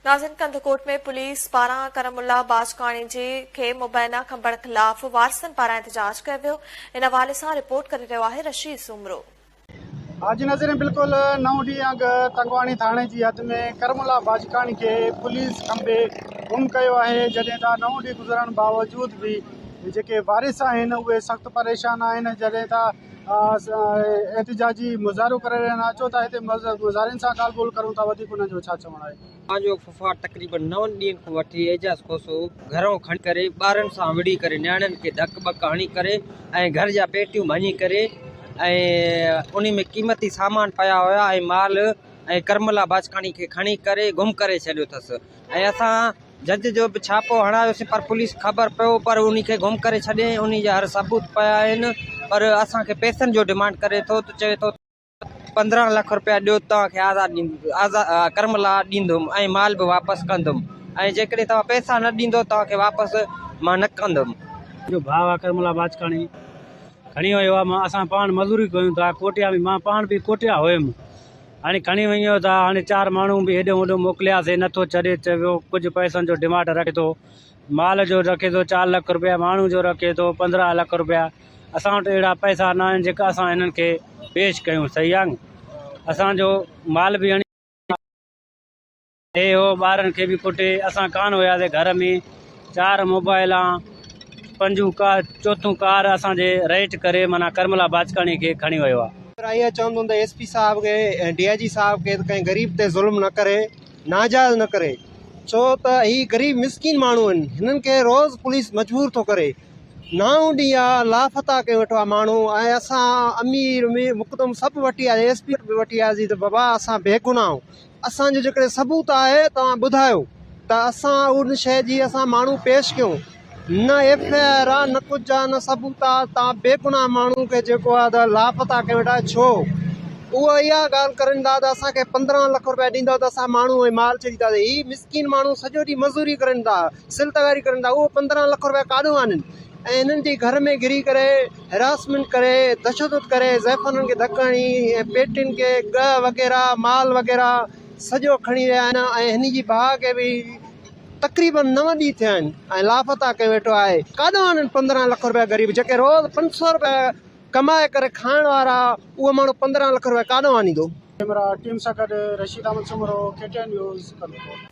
ناظرين ڪنڌڪوٽ ۾ پوليس پاران ڪرم الله باجڪاڻي جي کي مبينا کنڀڻ خلاف وارثن پاران احتجاج ڪيو ويو ان حوالي سان رپورٽ ڪري رهيو آهي رشيد سومرو. حاجي ناظرين بلڪل نو ڏينهن اڳ تنگواڻي ٿاڻي جي حد ۾ ڪرم الله باجڪاڻي کي پوليس کنڀي گم ڪيو آهي جڏهن ته نو ڏينهن گذرڻ باوجود به جيڪي وارث آهن اهي سخت پريشان آهن جڏهن ته احتجاجي مظاهرو ڪري رهيا آهن اچو ته هتي مظاهرين سان ڳالهه ٻولهه ڪرون ٿا وڌيڪ انهن جو ڇا چوڻ آهي. پنهنجو ڦڦاٽ تقريبن نون ڏينهن کان وٺي اعجاز کوسو گهرئون کڻي ڪري ٻارن سان وڙهي ڪري نياڻين کي ڌڪ ٻڪ هڻي ڪري ۽ گهر جا پيٽيون ڀڃي ڪري ۽ انهي ۾ قيمتي سامان پيا هيا ۽ مال ۽ ڪرملا باجڪاڻي کي کڻي ڪري گم ڪري ڇڏيو اٿس ۽ اسان جج جو به ڇاپو هڻايوسين پر پوليس خبر پيو پر انهي کي گم ڪري ڇڏيائين انهي جا هر ثبوت پيا آهن پر اسان کي پئسن جو ڊمانڊ ڪري ٿو ته چوي ٿو 15 لک روپيا ڏيو توهان کي آزاد آزاد ڪرملا ڏيندم ۽ مال به واپس ڪندم ۽ جيڪڏهن توهان پئسا نه ڏيندو توهان کي واپس مان نه ڪندم. منهنجو ڀاء آ ڪرملا باجڪاڻي کڻي ويو آ مان اسان پاڻ مزوري ڪيون ٿا ڪوٽيا ۾ مان پاڻ به ڪوٽيا هيم هاڻي کڻي وڃو ٿا هاڻي چار ماڻهو به هيڏو هوڏو موڪلياسي نٿو ڇڏي چويو ڪجهه پئسن جو ڊمانڊ رکي ٿو مال جو رکي ٿو چار لک روپيا ماڻهو جو رکي ٿو 15 لک روپيا اسان وٽ اهڙا پئسا نه آهن جيڪا اسان هنن کي پيش ڪيون صحيح آهي اسان جو مال به هڻي هي هو ٻارن کي به ڪٽي اسان ڪانه هياسي گهر ۾ چار موبائلان پنجون ڪار چوٿون ڪار اسان جي ريٽ ڪري معنيٰ ڪرملا باجڪاڻي کي کڻي ويو آ. آء چوندم ته ايس پي صاحب کي ۽ ڊي I جي صاحب کي ته ڪنهن غريب تي ظلم نه ڪري ناجائز نه ڪري ڇو ته هي غريب مسڪين ماڻهو آهن هنن کي روز پوليس مجبور ٿو ڪري نائون ڏينهن آ لاپتا ڪيو ويٺو آ ماڻهو ۽ اسان امير مير مقدم سڀ وٺي آيا ايس پي به وٺي آياسين ته بابا اسان بيگناهه آهيون اسان جو جيڪڏهن ثبوت آهي توهان ٻڌايو ته اسان ان شيء جي اسان ماڻهو پيش ڪيون نه ايف I R آ نه ڪجهه آ نه ثبوت آ توهان بيگناهه ماڻهو کي جيڪو آ ته لاپتا ڪيو ويٺا آهيو ڇو اهو اها ڳالهه ڪرن ٿا ته اسان کي 15 لک روپيا ڏيندو ته اسان ماڻهو ۽ مال ڇڏينداسين هي مسڪين ماڻهو سڄو ڏينهن مزوري ڪرن ٿا سل تغاري ڪرن ٿا اهو 15 لک روپيا ڪاڏو آڻين ۽ هنن جي گهر ۾ گهري ڪري هراسمينٽ ڪري تشدد ڪري زائفنن کي ڌڪ هڻي ۽ پيٽين کي ڳهه وغيره مال وغيره سڄو کڻي ويا آهن ۽ هن جي ڀاء کي به تقريبن نو ڏينهن ٿيا آهن ۽ لاپتا ڪيو ويٺو آهي ڪاڏو آڻن 15 لک روپيا غريب جيڪي روز 500 روپيا ڪمائي ڪري کائڻ وارا اهو ماڻهو 15 لک روپيا ڪاڏو آڻيندو. ڪئميرا ٽيم سان گڏ Rasheed Ahmed Soomro, K T N news, Kandhkot.